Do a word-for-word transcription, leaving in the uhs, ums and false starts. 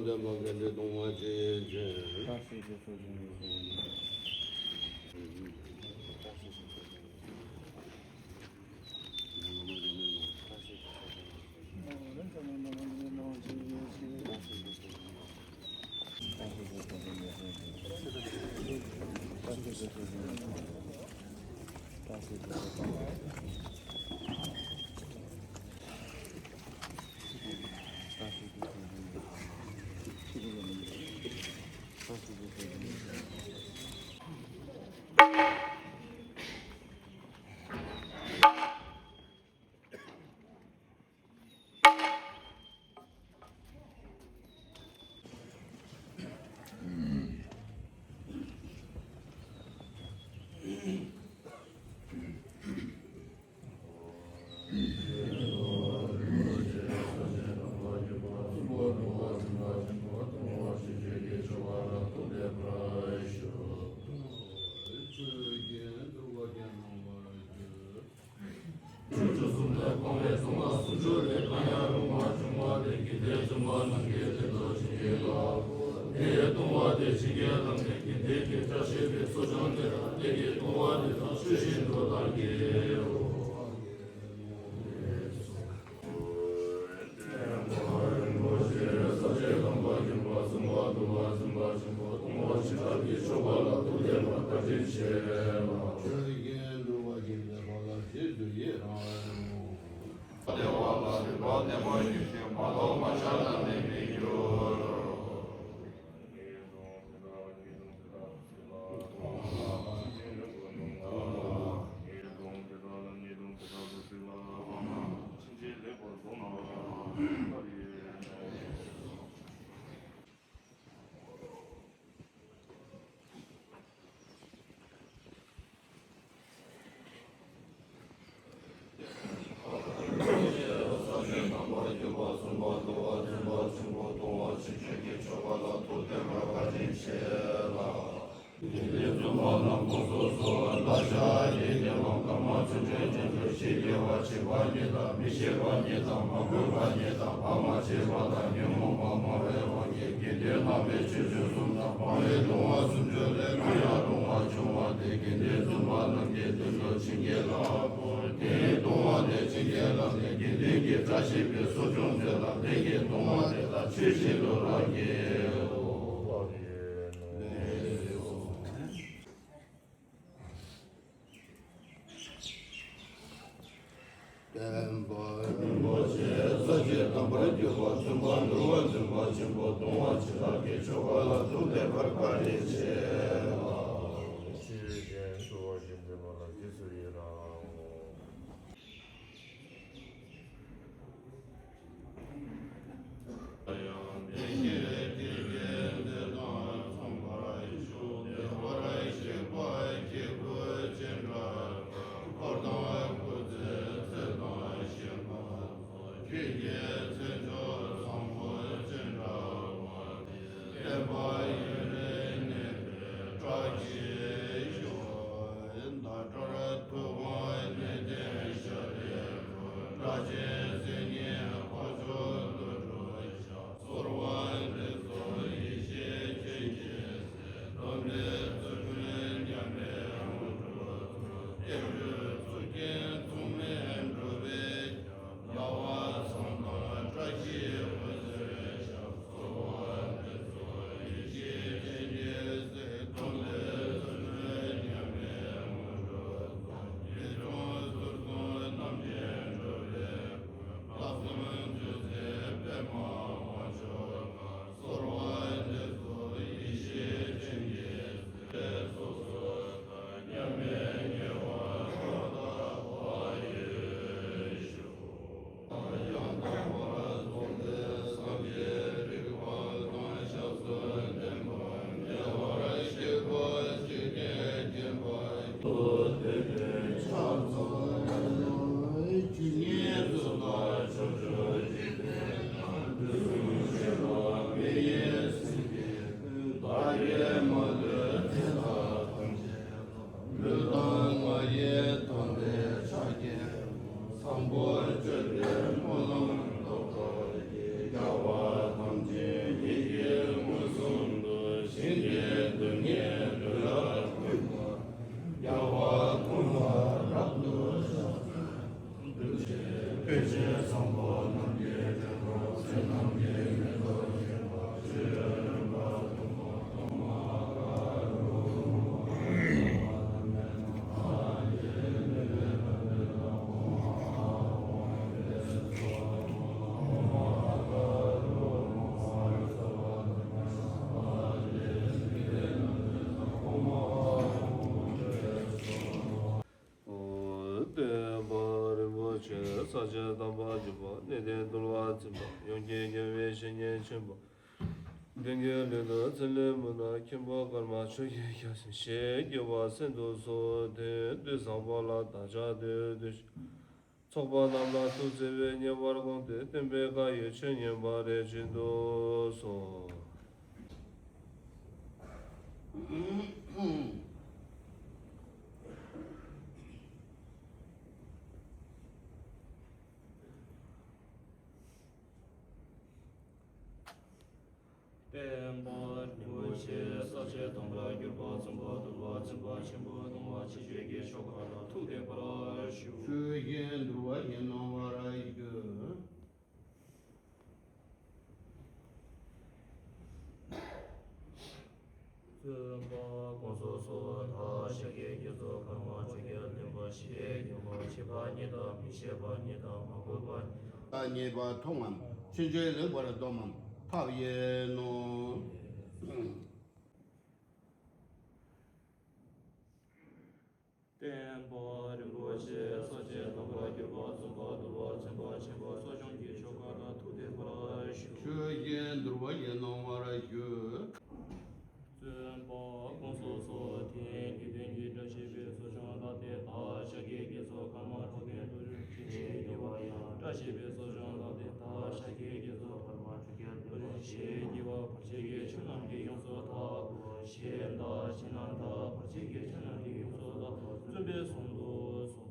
ལྡན་པ་དགེ་འདུན་གཏོང་བ་ཅི་ཡིན་ཕྱིར། ཆོས་ཀྱི་འདུལ་བ་གང་གནང་བར་འགྱུར། ཆོས་བཅུ་གསུམ་ལས་སྤངས་པའི་གཙང་མ་སུམ་ཅུ་ལས་གང་ཡང་རུང་བ་བྱུང་བ་དེ་དགེ་འདུན་བཙུན་པ་རྣམས་ཀྱི་དོན་དུ་བྱིན་གྱིས་བརླབ་བོ། དེའི་ལྟུང་བ་དེ་བྱིན་གྱིས་བརླབས་ནས་དགེ་འདུན་གྱི་བཀྲ་ཤིས་པའི་ཚོགས་བྱུང་སྟེ། དེ་གི་ལྟུང་བ་དེ་དག་ཆོས་བཞིན་དུ་བདག་གིས། ཆོས་ཀྱི་འདུལ་བ་གིས་འདོད་པ་ལ་རྗེས་སུ་ཡི་རང་་ངོ་། བདེ་བ་ལ་སྡིག་པ་ལེན་པ་ཉིད་ཀྱིས་མ་ཐོབ་པ་ཆགས་སྡང་ནི་མི་འགྱུར། དེའི་ལྟུང་བ་དེ་བྱིན་གྱིས་བརླབས་ནས་དགེ་འདུན་གྱི་བཀྲ་ཤིས་པའི་ཚོགས་བྱུང་ཚེ་ལ་དེ་གི་ལྟུང་བ་དེ་དག་ཆོས་བཞིན་དུ་རང་གིས། བསྟན་པ་རིན་པོ་ཆེ་ས་བཅད་དམ་པར་གྱུར་པ་བཙུན་པ་འདུལ་བ་འཛིན་པ་ཆེན་པོ་གདུང་བ་བྱིན་རླབས་ཀྱི་ཆོ་ག་ལ་ཐུགས་བདེ་བར་བཀའ་དྲིན་ཆེ་ལ། ཆོས་བཞིན་དུ་བ་ཞིག་འཛིན་པ་ལ་རྗེས་སུ་ཡི་རང་ངོ་། ཕྱག་དམ་པ་བརྒྱུད་པ་གནས་བརྟན་འདུལ་བ་འཛིན་པ་ཡོངས་ཀྱི་རྒྱལ་བའི་བཤེས་གཉེན་ཆེན་པོ། མདུན་གྱི་ལུས་དང་ཚེ་ལས་མུན་ནག་མཁན་པོ་ཀརྨ་ཆོས་ཀྱི་རྒྱལ་མཚན་ཞེས་བགྱི་བ་མཚན་དུ་གསོལ་ཏེ། དུས་བཟང་པོ་ལ་བདག་ཅག་འདུད་འདུད་ཞུ། ཚོགས་པ་རྣམས་ལ་ཐུགས་བརྩེ་བས་ཉེ་བར་དགོངས་ཏེ། བསྟན་པའི་བཀའ་ཡི་ཆོས་ཉན་པར་རེ་བྱེད་དུ་གསོལ། བསྟན་པ་རིན་པོ་ཆེ་ས་བཅད་དམ་པར་གྱུར་པ། བཙུན་པ་དུལ་བ་འཛིན་པ་ཆེན་པོ་གདུང་བ་ཆེ་ཆོས་ཀྱི་ཆོ་ག་ལ་ཐུགས་གཏད་པར་ཞུ། ཆོས་ཀྱི་འདུལ་བ་ཡིས་གནང་བར་ཞུ། བཙུན་པ་དགོངས་སུ་གསོལ། བདག་ཤཱཀྱའི་རྒྱ་མཚོ་ཀརྨ་ཆོས་རྒྱལ་བསྟན་པ་ཞེས་བགྱི་བ། བྱས་པ་ཉིད་དང་མི་བྱེད་པ་ཉིད་དང་མ་གོས་པ་ཉིད། ཉེས་པ་མཐོང་ངམ་ཕྱིན་ཆད་ལེགས་པར་སྡོམ་མམ་ཐབས་ཡིན་ནོ། བསྟན་པ་རིན་པོ་ཆེ་ས་བཅད་དམ་པར་གྱུར་པ། བཙུན་པ་དུལ་བ་འཛིན་པ་ཆེན་པོ་གསོ་སྦྱོང་གི་ཆོ་ག་ལ་ཐུགས་གཏད་པར་ཞུ། ཆོས་ཀྱི་འདུལ་བ་ཡིས་གནང་བར་ཞུ། བཙུན་པ་དགོངས་སུ་གསོལ། དེང་དགེ་འདུན་གྱི་བཀྲ་ཤིས་པའི་གསོ་སྦྱོང་ལགས་ཏེ། བདག་ཤཱཀྱའི་རྒྱ་མཚོ་ཀརྨ་ཁྲོ་ཐུང་དུ་ཞེས་བགྱི་བ་ཡང་བཀྲ་ཤིས་པའི་གསོ་སྦྱོང་ལགས་ཏེ། བདག་ཤཱཀྱའི་རྒྱ་མཚོ་ཀརྨ་ཁྲོ་ཐུང་དུ་ཞེས་བགྱི་བ་བར་ཆད་ཀྱི་ཆུ་རྣམས་ཀྱིས་ཡོངས་སུ་དག་གོ་ཞེས། བདག་ཕྱི་ནང་དག་བར་ཆད་ཀྱི་ཆུ་རྣམས་ཀྱིས་ཡོངས་སུ་དག་པ་བཙུན་པས་གསུངས་སོ།